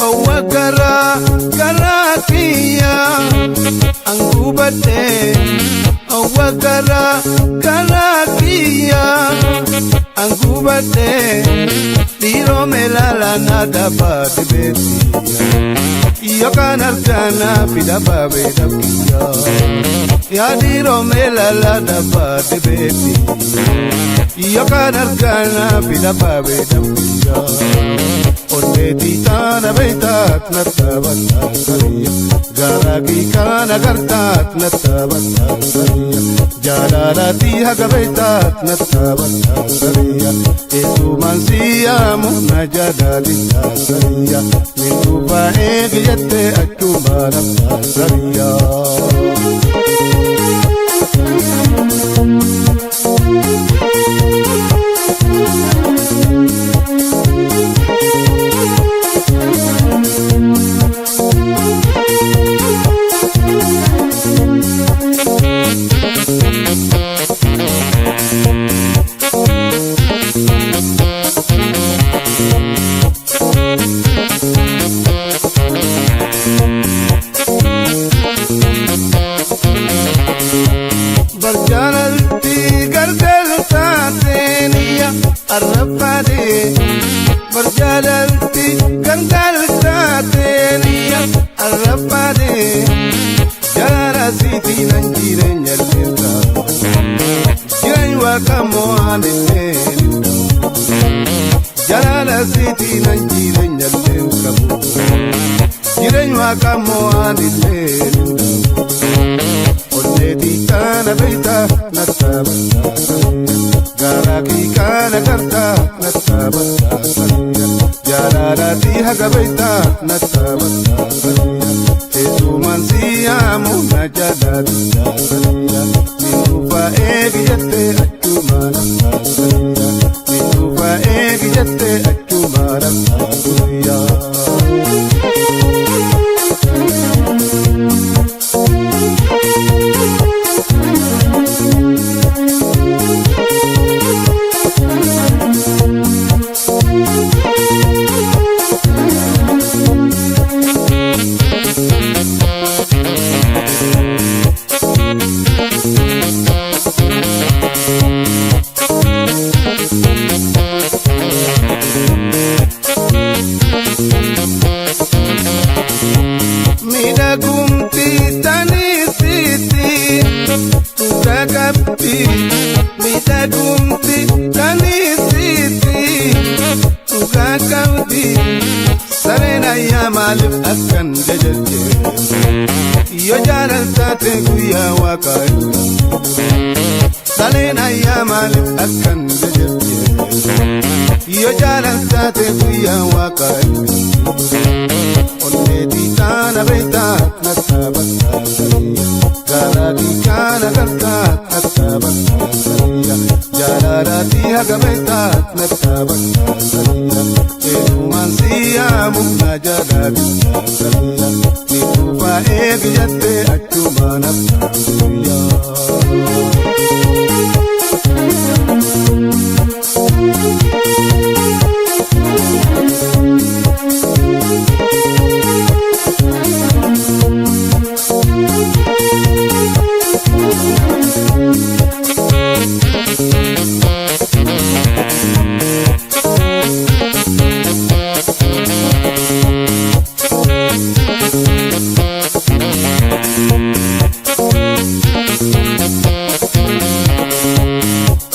Owa garaa garaa kiyya angubate. Owa garaa garaa kiyya angubate. Dhiiroo meelala na dabaa dibeetiya. Yookaan argana fida baabee dabkiyya. Yaa dhiiroo meelala dabaa dibeetiya. Yookaan argana fida baabee dabkiyya. Onneetii taana beektaat na taphataa sariya. Garaa kana gartaat na taphataa sariya. Jaalalatii haga beektaat na taphataa sariya. Eetumaan siyaamu na jaalalitaa sariya. Mintuufa eegi jettee achuma laftaa sariya. Barjaalalti gargar taateeniya arrafaadee. Barjaalalti gargar taateeniya arrafaadee. Jaalala siitiin an jireenya leenta. Jireenya waaqa mo'aan illee Jaalala siitiin an jireenya leenta. Jireenya waaqa mo'aan illee Onneetii kana beektaa na taphataa sariya. Garaa kana gartaa na taphataa sariya. Jaalalatii haga beektaa na taphataa sariya. Teessumaan siyaamu na jaalalitaa sariya. Mintuufa eegi jettee achuma laftaa sariya. Mintuufa eegi jettee achuma laftaa sariya. Miidhagumti taniisiiti dhugaa qabdi. Miidhagumti taniisiiti dhugaa qabdi. Sareen ayyaa maaliif akkan jajajje? Yoo jaalal taate guyyaa waaqaa Saleen ayyaa maaliif akkan jajajje? Yoo jaalal taate guyyaa waaqaa Onneetii taana beektaat na taphataa sariya. Garaa kana gartaat na taphataa sariya. Jaalalatii haga beektaat na taphataa sariya. Eenyumaan siyaamu na jaalalitaa sariya. Mintuufa eegi jettee achuma naftaa sariya.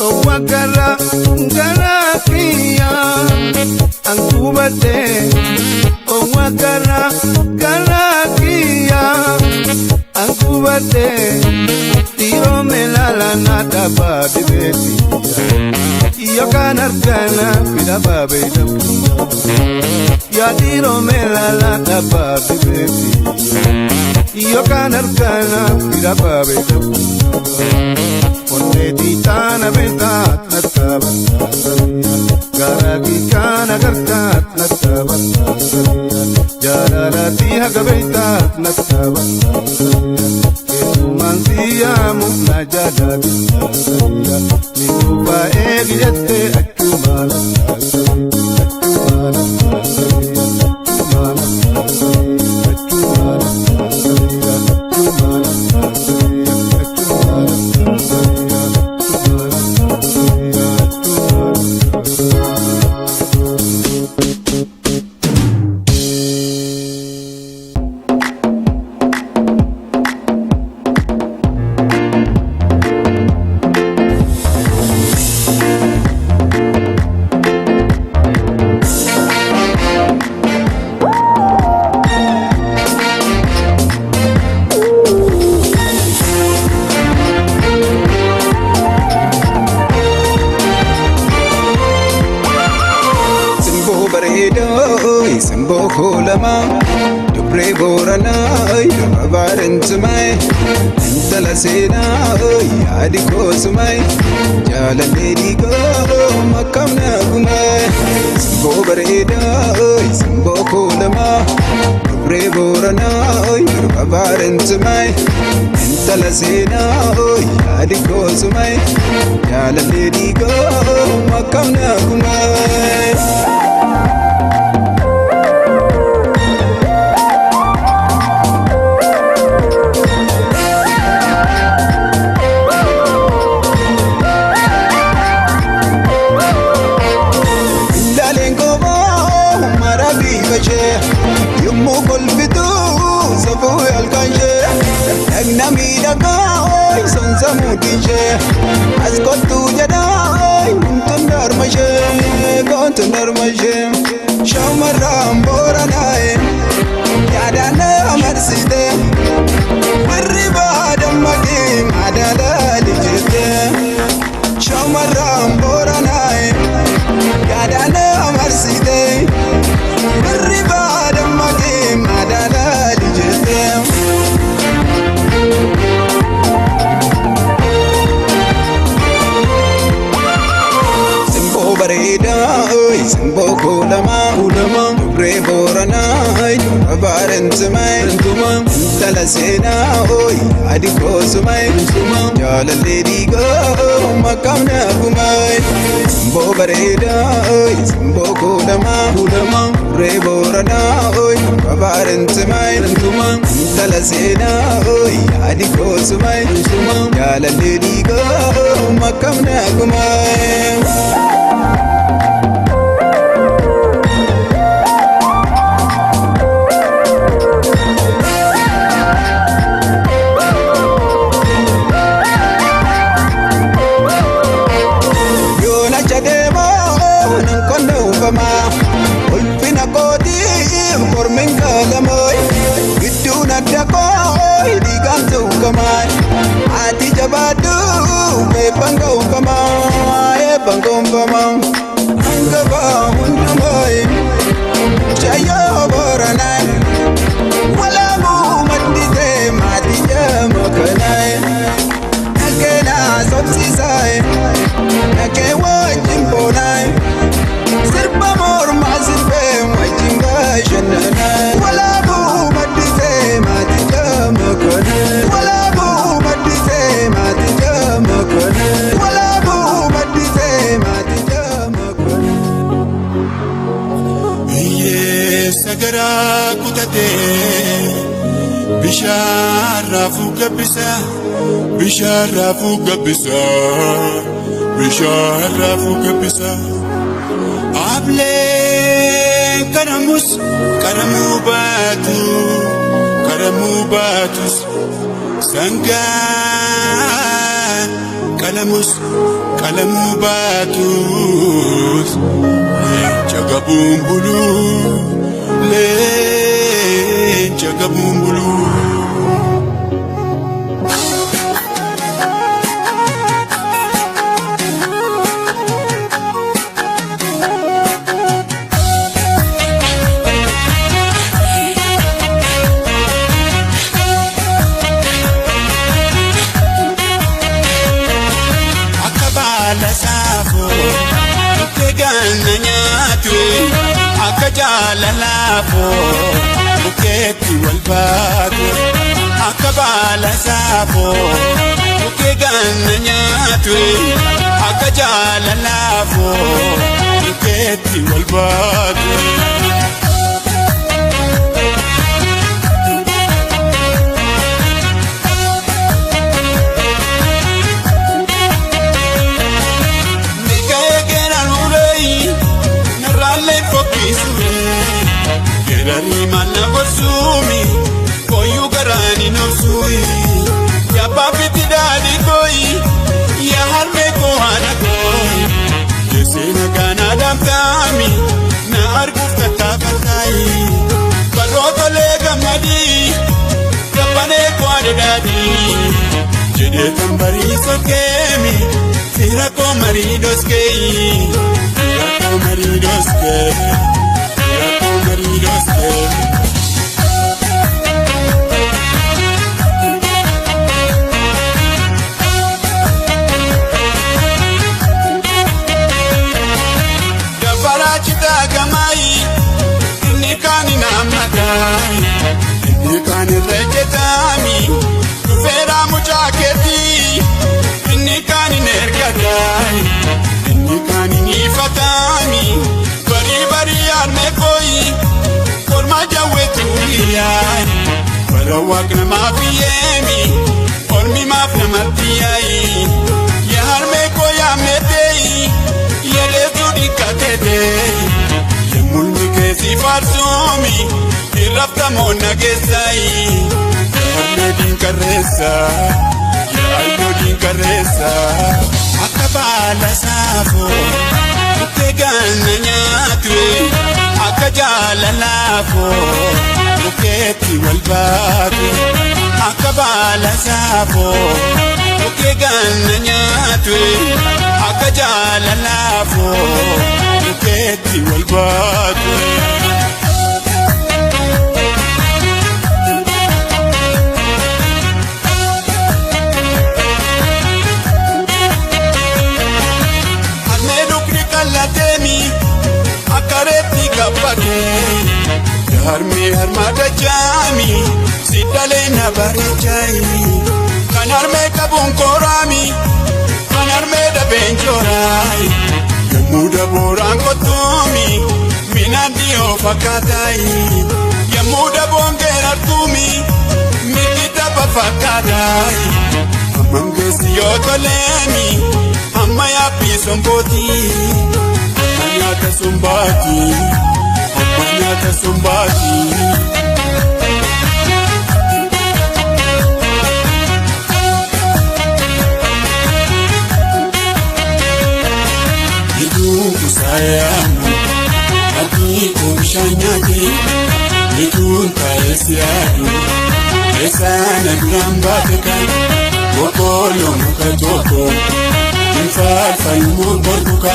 Owa garaa garaa kiyya angubate. Owa garaa garaa kiyya angubate. Dhiiroo meelala na dabaa dibeetiya. Yookaan argana fida baabee dabkiyya. Yaa dhiiroo meelala dabaa dibeetiya. Yookaan argana fida baabee dabkiyya. Onneetii taana beektaat na taphataa sariya. Garaa kana gartaat na taphataa sariya. Jaalalatii haga beektaat na taphataa sariya. Teessumaan siyaamu na jaalalitaa sariya. Mintuufa eegi jettee achuma laftaa sariya. Simboo kuulamaa dubree booranaa durba baarentumay intala seenaa yaadi koosumay jaalallee dhiigaa makkamna gumay. Simboo bareedaa simboo kuulamaa dubree booranaa durba baarentumay intala seenaa yaadi koosumay jaalallee dhiigaa makkamna gumay. Ilaaleen koobaa mara biifashee yommuu kolfituu safuu halkanshee dhagna miidhagaa sonsamuu diishee as kottuu jedhaa wantoonni darmashee goontoon darmashee shamarran booranaaye yaadaan amarsite warri baadammaqee madaalaa lijjite shamarran booranaaye. Yaadaan amarsite birri baadammaqee madaalaa lijjite. Simboo bareedaa simboo kuulamaa dubree booranaa durba baarentumay intala seenaa yaadi koosumay jaalallee dhiigaa makkamna gumay. Simboo bareedaa simboo kuulamaa dubree booranaa durba baarentumay intala seenaa yaadi koosumay jaalallee dhiigaa makkamna gumay. Yoona jadeemoo nan qonnoofamaa ulfina kootiif kormiin kaalamooy gidduun adda kooy dhiigaan tuukamaa ati jabaadhu eebbaan gonfamaa eebbaan gonfamaa hangafa hundumooy mucayyoo booranaa walaabuu madditee maatii jama kanaay dhageenaa sobsiisaay. Nake wajjin boonay sirba mormaa sirbee wajjin bashannanay walaabuu maddisee maatii jama kanay walaabuu maddisee maatii jama kanay walaabuu maddisee maatii jama kanay. Hiyyeessa garaa kutatee bishaan raafuu gabbisa bishaan raafuu gabbisa bishaan raafuu gabbisa. Ablee karamus karamuu baatu karamuu baatus sangaan qalamus qalamuu baatus leenca gabuun buluu leenca gabuun buluu. Akka baala saafoo bukkee ganna nyaatu akka jaalalaafoo bukkeetti wal baatu akka baala saafoo bukkee ganna nyaatu akka jaalalaafoo bukkeetti wal baatu. Geerarii maal gorsuumi koyyuu garaani nobsuuyi yabbaa fiti daadhi kooyi yaa harmee koo haadha kooyi jeseena gaanaa daamtaami na arguuf tattaafataayi barootolee gammadii gabbanee koo adadaadii jedhee kan bariisoo keemi fira koo marii doskeeyi fira koo marii doskee. Fira koo marii. barii dhoostee. Inni kaan irra ejjetaami dhufeera mucaa keetii inni kaan hin ergataay inni kaan hin ifataami barii barii harmee kooyi korma jawweetu hiriyaay bara waaq namaaf hiyyeemi ormi maaf namatti yaayi yaa harmee koo yaamne teeyi yeleetu dhiqqateetee yemmulmi keessi faarsuumi. Irraftamoo nageessaayi yaadnoo diinkarreessa yaadnoo diinkarreessa akka baala saafoo bukkee ganna nyaatu akka jaalalaafoo bukkeetti wal baatu akka baala saafoo bukkee ganna nyaatu akka jaalalaafoo bukkeetti wal baatu. Harmee harma dachaami si dhalee na bareechaayi kan harmee qabuun kooraami kan harmee dhabeen jooraayi yemmuu dabooraan kottuumi minaan dhiyoo fakkaataayi yemmuu daboon geerartuumi miti tapha fakkaataayi hammam geessi yoo toleemi hamma yaabbii sombootii hamma nyaata sombaatii. Nyaata sombaati. Iddoo kusaayamu adii oomishaan nyaate ituun taa'ee siyaadu eessaana duraan baate kan boqqolloo muka tokko hinfaalfalmuun bortuka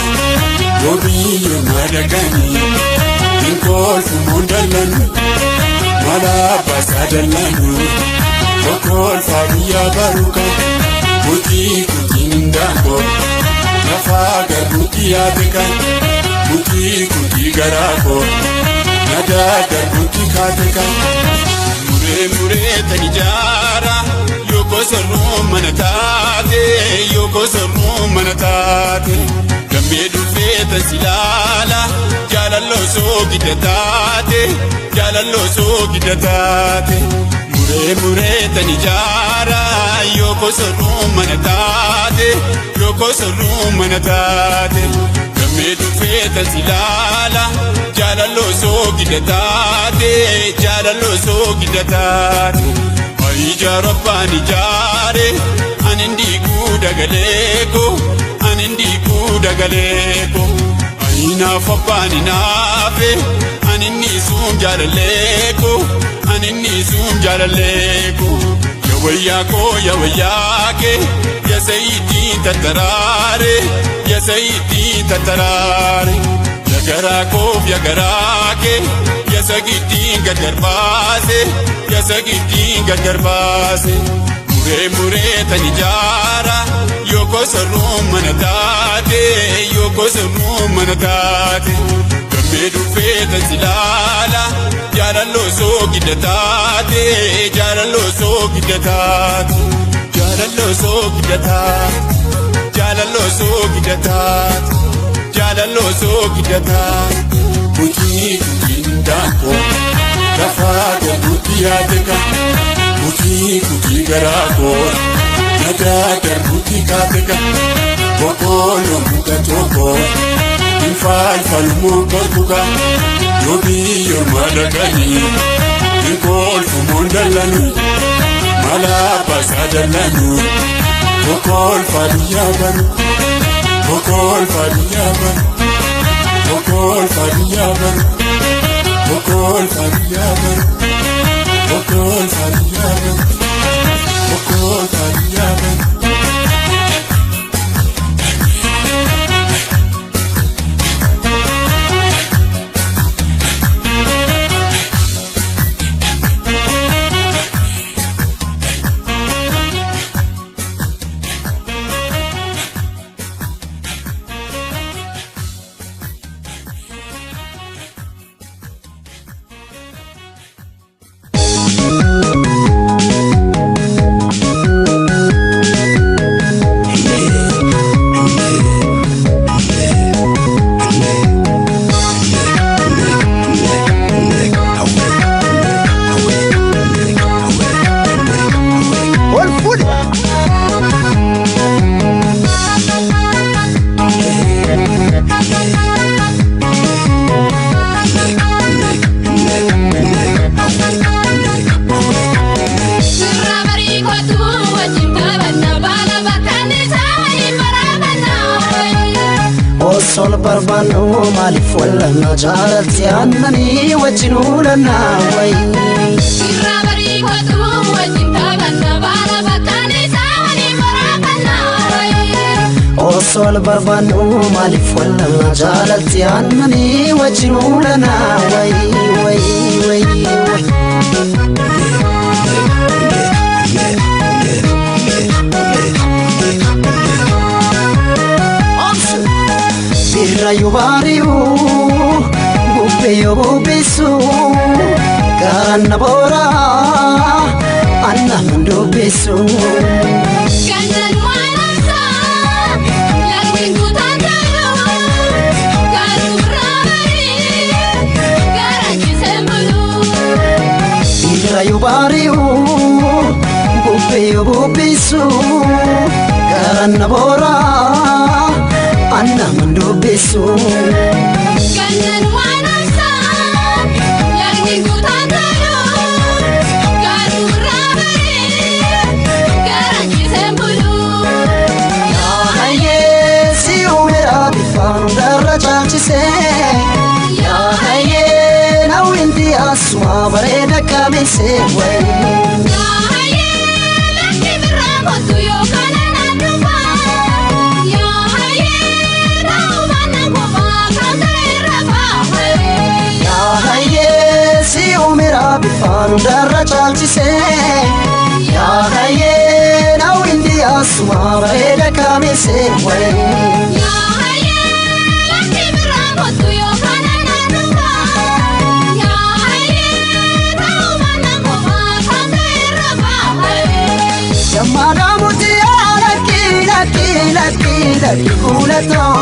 yoo biyyoo madaqanii. Inkolfu mundalanu mala basadalanu okolfa biyya baruka buti kutiin dango lafa garbuutti yaateka buti kutii garaako nadaa darbuutti kaateka. Muree muree tani jaara yoo sorruu mana taate yoo sorruu mana taate. Gammee dhufee tasilaala jaalalloo soogidda taate jaalalloo soogidda taate muree muree tani jaara yoo sorruu mana taate yoo sorruu mana taate gammee dhufee tasilaala jaalalloo soogidda taate jaalalloo soogidda taate ijaara abbaan ijaare ani ndiikuu dagaleeko. Ani ndiikuu dagaleeko ayinaaf abbaan hinaafe ani niisuun jaalaleeko ani niisuun jaalaleeko yawayyaakoo yawayyaake yasayiitiin tattaraare yasayiitiin tattaraare yagaraakoof yagaraake yasagittiin gargar baase yasagittiin gargar baase. Muree muree tani jaara yoo sorruu mana taate yoo sorruu mana taate gammee dhufee tasilaala jaalalloo soogidda taate jaalalloo soogidda taate jaalalloo soogidda taate jaalalloo soogidda taate jaalalloo soogidda taate butii kutiin daakoo lafa garbuutti yaateka. Butii kutii garaakoo nadaa darbuutti kaateka boqqolloo muka tokko hinfaalfalmuun bortuka yoo biyyoo madaqanii hinkolfumuun dallanu mala baasaa dallanu boqqoolfa biyyaa baru boqqoolfa biyyaa baru boqqoolfa biyyaa baru boqqoolfa biyyaa baru. Boqqoolfa biyyaa baru boqqoolfa biyyaa baru. Osoo wal barbaannu maaliif wallanna jaalalti aannanii wajjin uulanna wayi. Irraa barii kootu wajjin taphanna baala bakkaan isaa waliin waraabanna wayi. Osoo wal barbaannu maaliif wallanna jaalalti aannanii wajjin uulanna wayi wayi wayi wayi. Birra yoo baari'u bubbee yoo bubbisu garaan na boora annan dubbisu. Gandan waan ibsaa lagni guutaan ta'uu garuu irraa barii garaan ciisee buluu. Birra yoo baari'u bubbee yoo bubbisu garaan na boora annan dubbisu. Gandan waan ibsaa lagni guutaan ta'uu garuu irraa barii garaan ciisee buluu. Yaahayyee si uumeera bifaan hundarra caalchisee yaahayyee naawwinti asuma bareeda kaamisee wayi. Yaahayyee lakki birraa kootu yookaan anaan dhufaa. Yaahayyee ta'uu baannaan kophaa kan ta'e irra baafee. Yaahayyee si uumeera bifaan hundarra caalchisee yaahayyee naawwinti asuma bareeda kaamisee wayi. Yaahayyee lakki birraa kootu yookaan anaan dhufaa. Yaahayyee ta'uu baannaan kophaa kan ta'e irra baafee. Gammadaa murtii lakki lakki lakki lakki kuulatoo.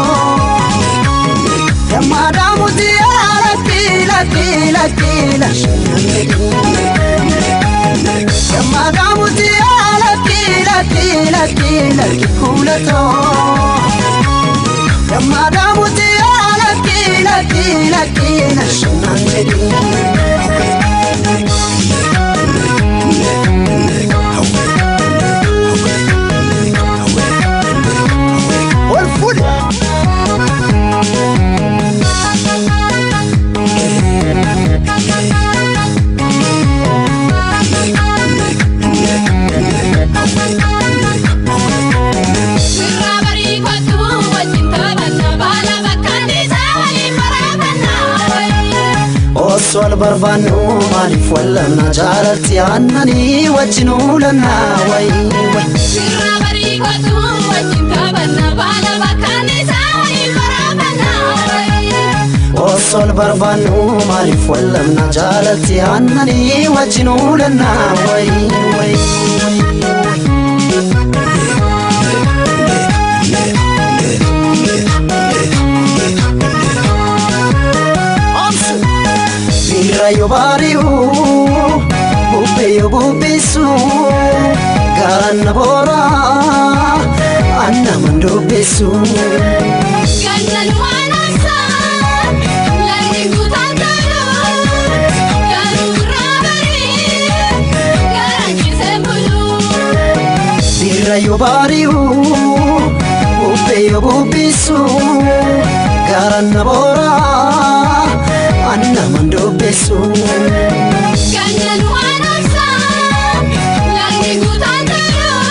Gammadaa murtii lakki lakki lakki lakki. Gammadaa murtii lakki lakki lakki lakki kuulatoo. Gammadaa murtii lakki lakki lakki lakki. Ol fuudhe. Irraa barii kootu wajjin taphanna baala bakkaan isaa waliin waraabanna wayi. Osoo wal barbaannu maaliif wallanna jaalalti aannanii wajjin uulanna wayi wayi. Irraa barii kootu wajjin taphanna baala bakkaan isaa waliin waraabanna wayi. Osoo wal barbaannu maaliif wallanna jaalalti aannanii wajjin uulanna wayi wayi wayi. Birra yoo baari'u bubbee yoo bubbisu garaan na boora annaman dubbisu. Gandan waan ibsaa lagni guutaan ta'uu garuu irraa barii garaan ciisee buluu. Birra yoo baari'u bubbee yoo bubbisu garaan na boora annaman dubbisu. Gandan waan ibsaa lagni guutaan ta'uu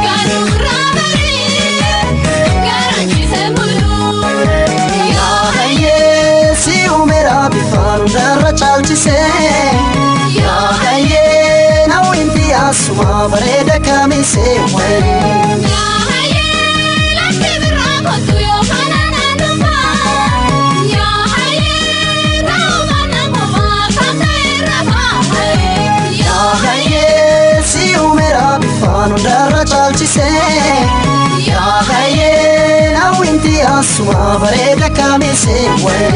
garuu irraa barii garaan ciisee buluu. Yaahayyee si uumeera bifaan hundarra caalchisee yaahayyee naawwinti asuma bareeda kaamisee wayi. Yaahayyee lakki birraa kootu yookaan anaan dhufaa. Yaahayyee ta'uu baannaan kophaa kan ta'e irra baafee. Yaahayyee si uumeera bifaan hundarra caalchisee yaahayyee naawwinti asuma bareeda kaamisee wayi.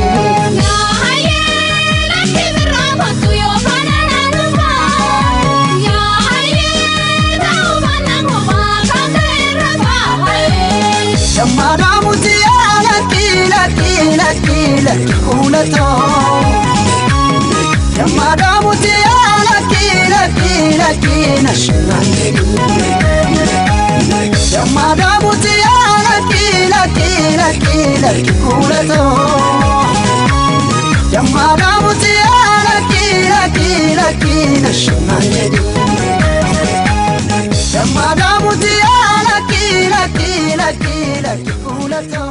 Yaahayyee lakki birraa kootu yookaan anaan dhufaa. Yaahayyee ta'uu baannaan kophaa kan ta'e irra baafee. Gammadaa murtii lakki lakki lakki lakki kuulatoo. Gammadaa murtii lakki lakki lakki nashinaan. Gammadaa murtii lakki lakki lakki. lakki kuulatoo. Dammaadhaa mutiyaa lakki lakki lakki nashumaan jedhi. Dammaadhaa mutiyaa lakki lakki lakki lakki kuulatoo.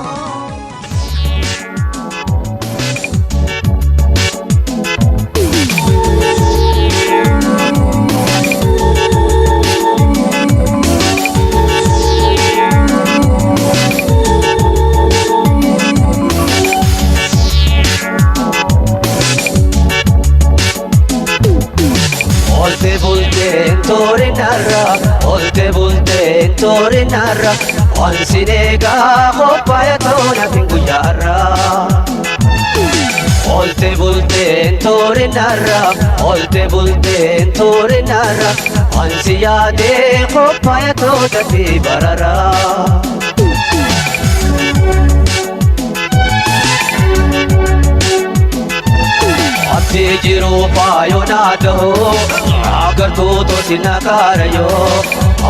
Olte bulteen toore narra, olte bulteen toore narra, wansi eegaa qophaa'e toona guyyaarra. Olte bulteen toore narra, olte bulteen toore narra, wansi yaadee qophaa'e toona fi barara. Abdii jiruu faayoo naa ta'uu agartuu tosi na kaarayoo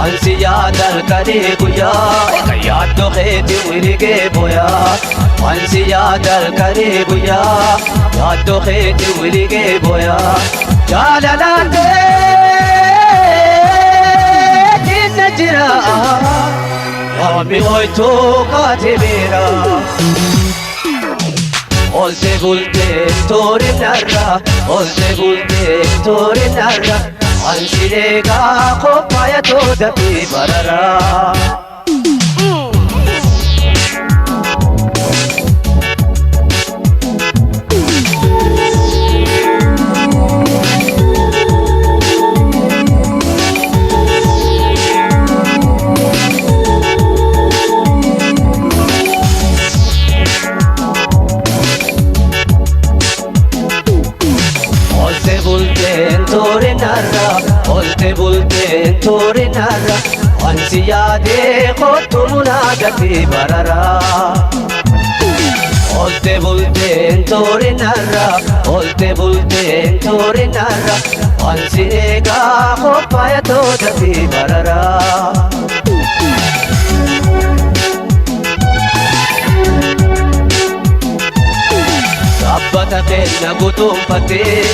ansi yaadal kadhee guyyaa yaaddoo keetii wiligee booyaa ansi yaadal kadhee guyyaa yaaddoo keetii wiligee booyaa jaalalaan ta'ee na jira yaammi hoytuu kaatee beera. Olte bulteen toore narra, olte bulteen toore narra, ansi eegaa qophaa'e tooda fi barara. Olte bulteen toore narra, olte bulteen toore narra, wansi yaadee kottu munaada fi barara. Olte bulteen toore narra, olte bulteen toore narra, wansi eegaa qophaa'e tooda fi barara. Sabbata kenna guutumfatee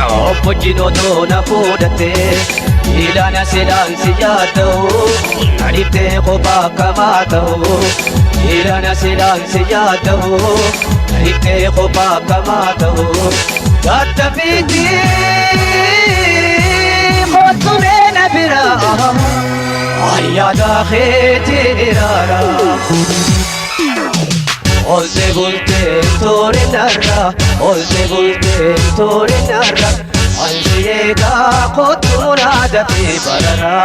obbo Jinotoo na fuudhatee ilaana silaan si yaada'u nadhiftee kophaa akkamaa ta'u ilaana silaan si yaada'u nadhiftee kophaa akkamaa ta'u gattafiitii kottumee na bira ayyaada keetiin iraara. Olte bulteen toore narra, olte bulteen toore narra, ansi eegaa kottu naada fi barara.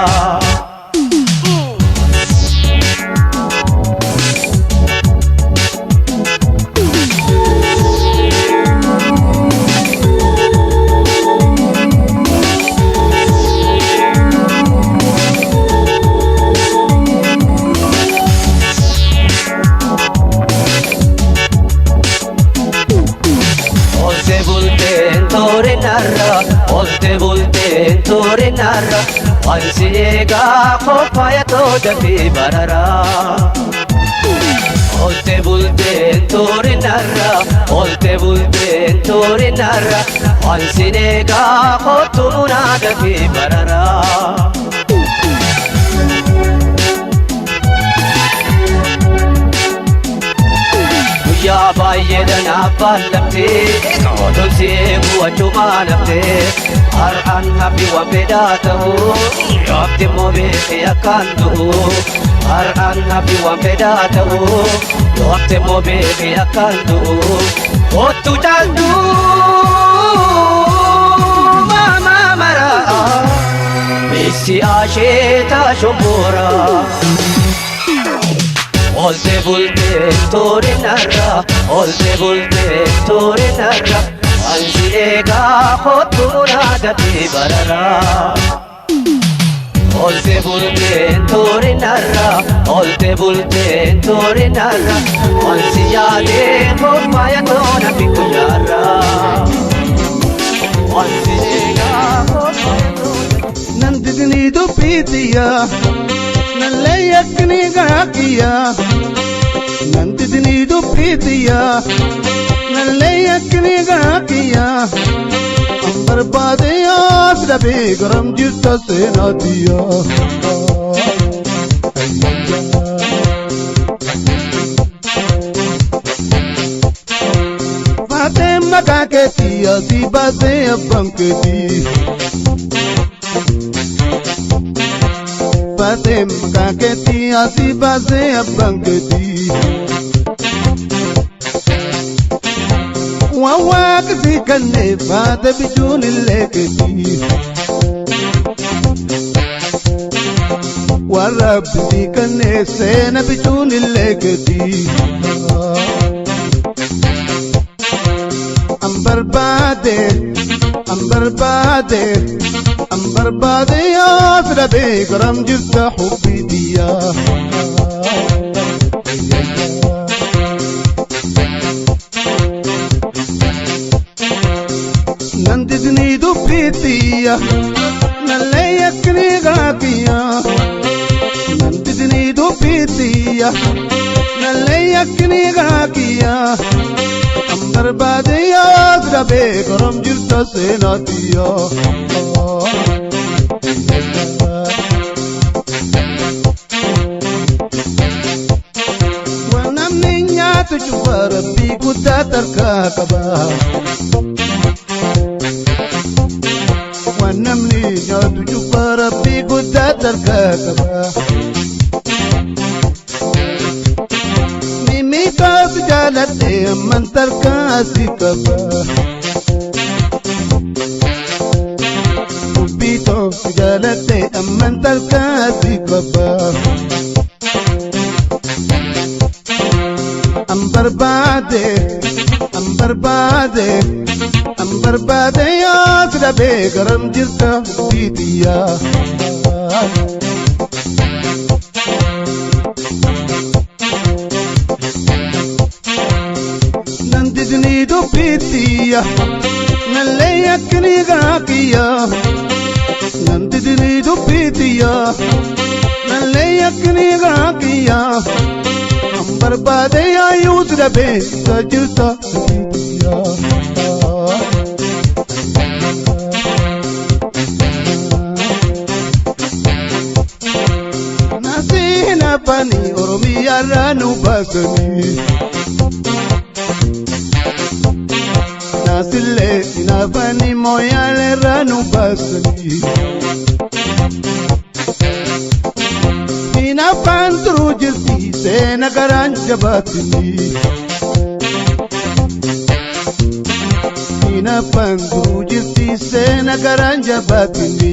Olte bulteen toore narra, olte bulteen toore narra, ansi eegaa qophaa'e tooda fi barara. Olte bulteen toore narra, olte bulteen toore narra, ansi eegaa kottu naada fi barara. Guyyaa baay'ee naaf bal'attee otoon si eeguu achumaa naftee har'aan hafi waan fedhaa ta'u yaabdi immoo beekee akkaan du'u har'aan hafi waan fedhaa ta'u yaabdi immoo beekee akkaan du'u kottu caaltuu maamaa mara beeksi asheetaa shomboora. Olte bulteen toore narra, olte bulteen toore narra, ansi eegaa kottu naada fi barara. Olte bulteen toore narra, olte bulteen toore narra, ansi yaadee qophaa'e toona fi guyyaarra. Ansi eegaa qophaa'e toona. Nandidni dubbiitiyya nallee yakkini gaakiyya. Nandidni dubbiitiyya. dubbiitiyya nallee yakkini gaakiyya an barbaade yaas dhabee garam jirta seenaatiyya. Baatee maqaa keetii asii baasee abbaan keetii. Baatee maqaa keetii asii baasee abbaan keetii. Waan waaqni kennee baate bichuun illee keetii. Waan rabbi kennee seena bichuun illee keetii. An barbaade, an barbaade, an barbaade yaas dhabee garam jirta hubbidiyyaa. Nan didnii dubbiitiyya, nallee yakkinii gaakiyya. Nan didnii dubbiitiyya, nallee yakkinii gaakiyya. An barbaade yaas dhabee garam jirta seenaatiyya. Waan namni nyaatu cufa rabbii guddaa tarkaa qaba. Waan namni nyaatu cufa rabbii guddaa tarkaa qaba. Mimmiidhaaf jaaladhe amman tarkaa si qaba. Dubbiitoof jaaladhe amman tarkaa si qaba. An barbaade, an barbaade, an barbaade yaas dhabee garam jirta hubbitiyyaa. Nan didnii dubbiitiyya, nallee yakkinii gaakiyya. Nan didnii dubbiitiyya, nallee yakkinii gaakiyya. An barbaade yaayyuus dhabee isa jirta hubbitiyya. Nasiin afaanii Oromiyaarraa nu baasanii. Nasillee inaafanii mooyaaleerraa nu baasanii. Inaafaan turuu jirti seena garaan jabaatini. Inaafaan turuu jirti seena garaan jabaatini.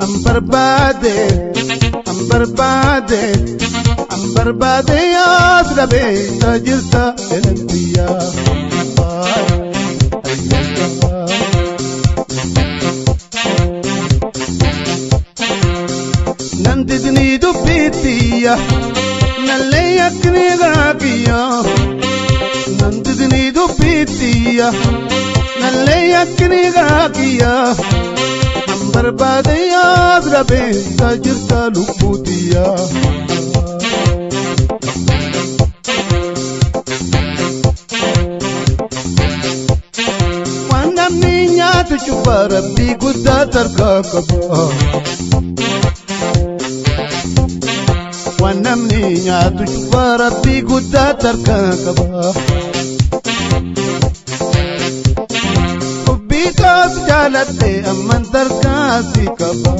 An barbaade, an barbaade, an barbaade yaas dhabee isa jirta elentiyyaa. Nan didnii dubbiitiyya, nallee yakkinii gaakiyya. Nan didnii dubbiitiyya, nallee yakkinii gaakiyya. An barbaade yaas dhabee isa jirta lubbuutiyya. Waan namni nyaatu cufa rabbii guddaa tarkaa qaba. Waan namni nyaatu cufa rabbii guddaa tarkaa qaba. Dubbiitaas jaaladhe amman tarkaa si qaba.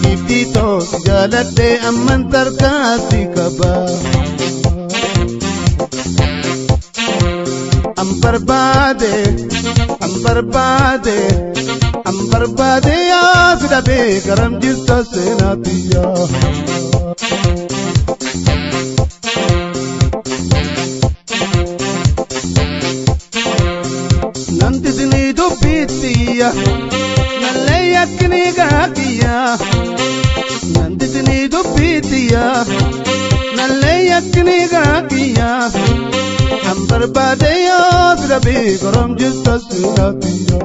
Dubbiitaas jaaladhe amman tarkaa si qaba. An barbaade, an barbaade, an barbaade yaas dhabee garam jirta seenaatiyya. Nan didnii dubbiitiyya, nallee yakkinii gaakiyya. Nan didnii dubbiitiyya, nallee yakkinii gaakiyya. An barbaade yaas dhabee garam jirta seenaatiyya.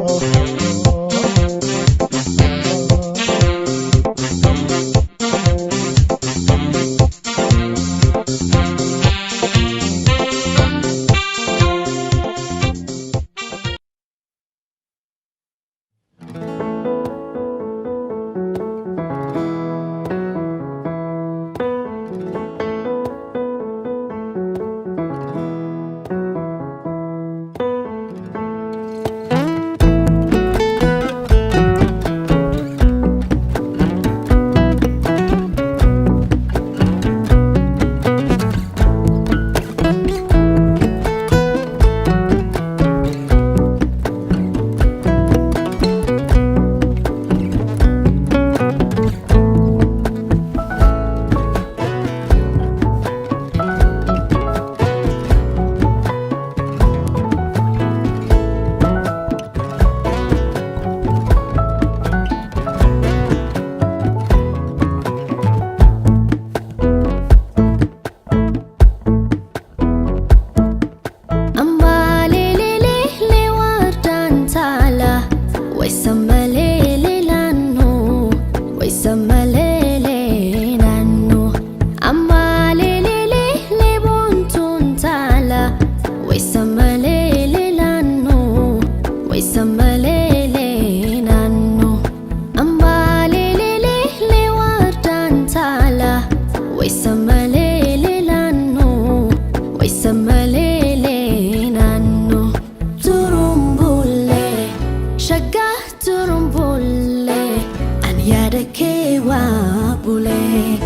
waa bulee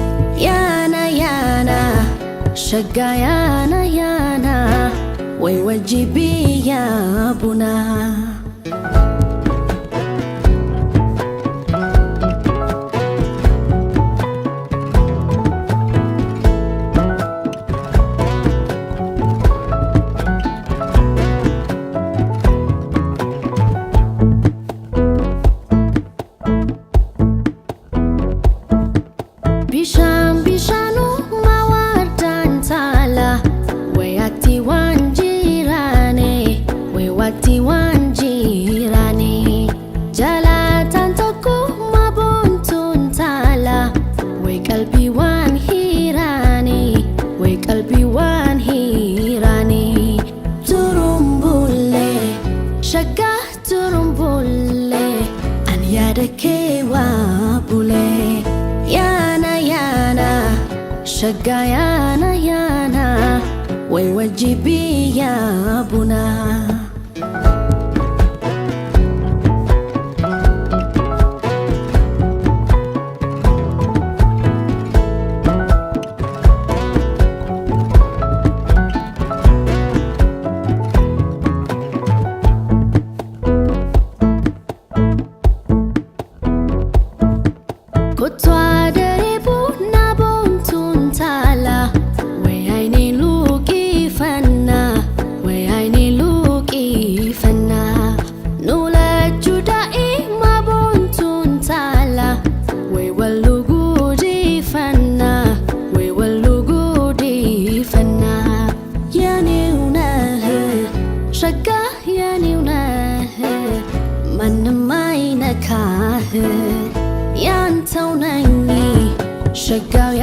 yaana yaana shaggaa yaana yaana way wajji biyya bunaa. Bishaan bishaanuma waddaan taala wayaatti waan jiraane wayaatti waan jiraane jalaataan tokkuma boontuun taala way qalbii waan hiraane way qalbii waan hiraane turumbullee shaggaa turumbullee ani yaada kee waa bulee. Yaana yaana shaggaa yaana yaana way wajji biyya bunaa. Kottu adaree buna boontuun taala wayaayini luuqifannaa wayaayini luuqifannaa nulachuu daa'ima boontuun taala way wal guudifannaa way wal guudifannaa yaaniunah shaggaa yaaniunah ማንም አይነካህ ያንተው ነኝ ሸጋው።